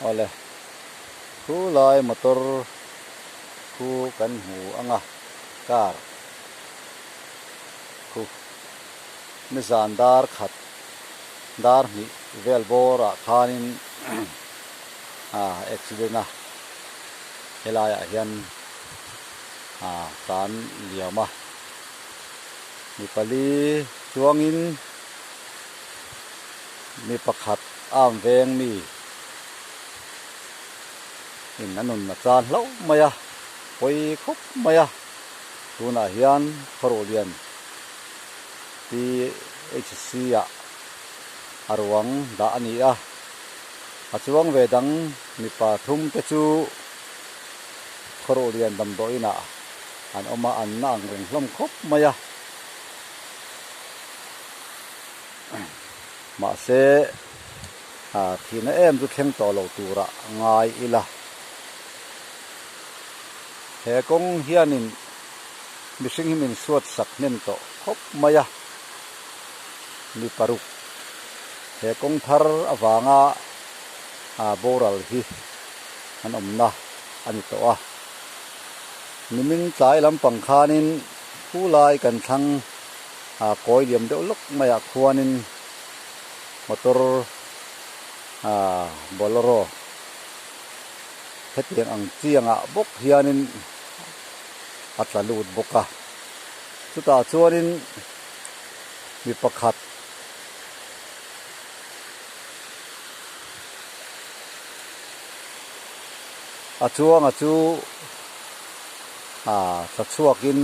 Awle khu lai motor khu kan hmu ang a car khu nizan dar khat dar hnih vel bawr ah khanin ah accident a helai ah hian ah tlan liam a mi pali chuangin mi pakhat am veng mi in a nun a chan hlauh mai a pawi khawp mai a tunah hian khawruh lian PHC ah a ruang dah a ni a a chuang ve dang mipa thum te chu khawruh lian damdawiin ah an awm a an na ang reng hlawm khawp mai a. Mahse thihna em chu thleng tawh lo turah ngai ila. He kawng hianin mihring hi min suat sak hnem tawh khawp mai a, mi paruk he kawng thar avanga boral hi an awmna a ni tawh a. Nimin tlai lampang khanin Thu lai kan thlang a kawi liam deuh lawk maiah khuanin motor ah bolero hetiang ang chiangah bawk hianin a tla lut bawk a chutah chuanin mi pakhat a chuanga chu. A tla chhuakin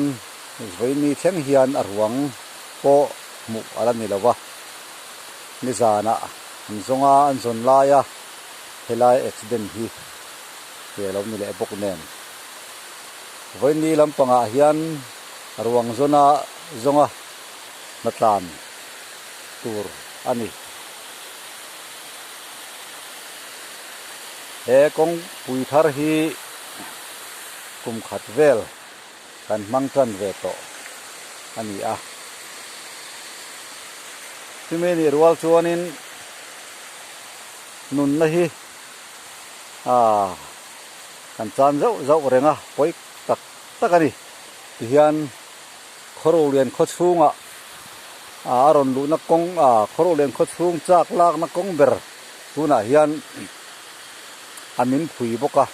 vawiini thleng hian a ruang pawh hmuh a la ni lo va, nizanah an zawng a, an zawn lai a, helai accident hi hi a lo ni leh bawk nen. Vawiini lampangah hian a ruang zawna zawnga hnatlan tur a ni. He kawngpui thar hi. Kum khat vel kan hmang tan ve tawh a ni a. Chumi nih rual chuanin nunna hi ah kan chan zauh zauh reng a, pawi tak tak a ni. Tihian Khawruhlian khaw chhungah ah a rawn luhna kawng ah Khawruhlian khaw chhung chak lakna kawng ber tunah hian a min phui bawk a.